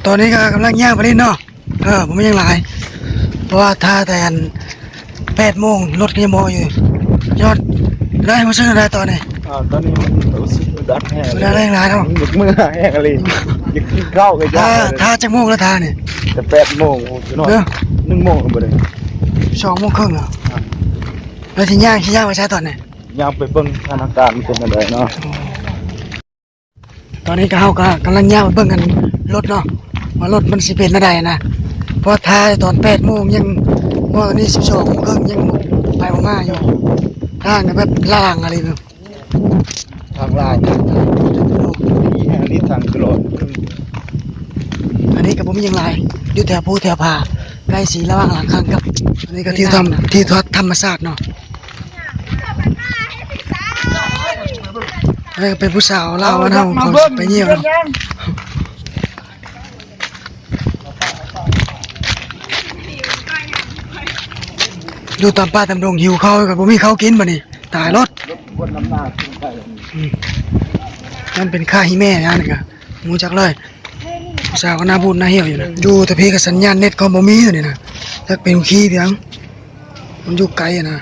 ຕອນນີ້ກໍກຳລັງຍ່າງໄປຫຼິ້ນເນາະ. ເອີ ບໍ່ມີຫຍັງຫຼາຍ ເພາະວ່າຖ້າແຕ່ອັນແປດໂມງ ລົດກໍຍັງບໍ່ຢູ່. ຍອດ ໄດ້ຮູ້ສຶກແນວໃດຕອນນີ້? ອ່າ ຕອນນີ້ມັນຮູ້ສຶກອຶດອັດແຮງ ອຶດອັດແຮງຫຼາຍເນາະ. ຢາກເມືອແຮງອີ່ຫຼີ ຢາກກິນເຂົ້າກໍຢາກ. ຖ້າ ຖ້າຈັກໂມງແລ້ວ ຖ້ານີ້? ແຕ່ແປດໂມງ. ໂອ້ ຊິນອນ ເອີ ໜຶ່ງໂມງກໍບໍ່ໄດ້. ສອງໂມງເຄິ່ງເນາະ. ອ່າ ແລ້ວຊິຍ່າງ ຊິຍ່າງໄປໃສຕອນນີ້? ຍ່າງໄປເບິ່ງສະຖານະການມັນເປັນຈັ່ງໃດເນາະ. ອໍ ຕອນນີ້ກໍ ເຮົາກໍກຳລັງຍ່າງໄປເບິ່ງກັນລົດເນາະ ວ່າລົດມັນຊິເປັນແນວໃດນະ. ເພາະຖ້າຕອນແປດໂມງຍັງ ເພາະຕອນນີ້ສິບສອງໂມງເຄິ່ງ ຍັງໄປບໍ່ມາຢູ່. ທາງກໍແບບລ່າງອີ່ຫຼີເນາະ. ທາງລ່າງ ທາງ ອັນນີ້ກໍບໍ່ມີຫຍັງຫຼາຍ ຢູ່ແຖວພູແຖວຜາ ໃກ້ຊິລະຫວ່າງຫຼັງຄັງກັບ ອັນນີ້ກໍທິວທຳ ທິວທັດທຳມະຊາດເນາະ. ອັນນີ້ກໍເປັນຜູ້ສາວລາວບ້ານເຮົາ ເຂົາໄປຢ້ຽມເນາະ. ຢູ່ຕາມປ່າຕາມດົງ ຫິວເຂົ້າກໍບໍ່ມີເຂົ້າກິນບາດນີ້ ຕາຍໂລດ. ອືມ ມັນເປັນຂ້າຮີແມ່ອັນນີ້ກະ ຮູ້ຈັກເລີຍ. ຜູ້ສາວກໍໜ້າບູດໜ້າຫ່ຽວຢູ່ນະ. ຢູ່ແຕ່ພີ້ກໍສັນຍານເນັດກໍບໍ່ມີຢູ່ນີ້ນະ ຈັກເປັນຂີ້ພຽງ ມັນຢູ່ໄກນະ.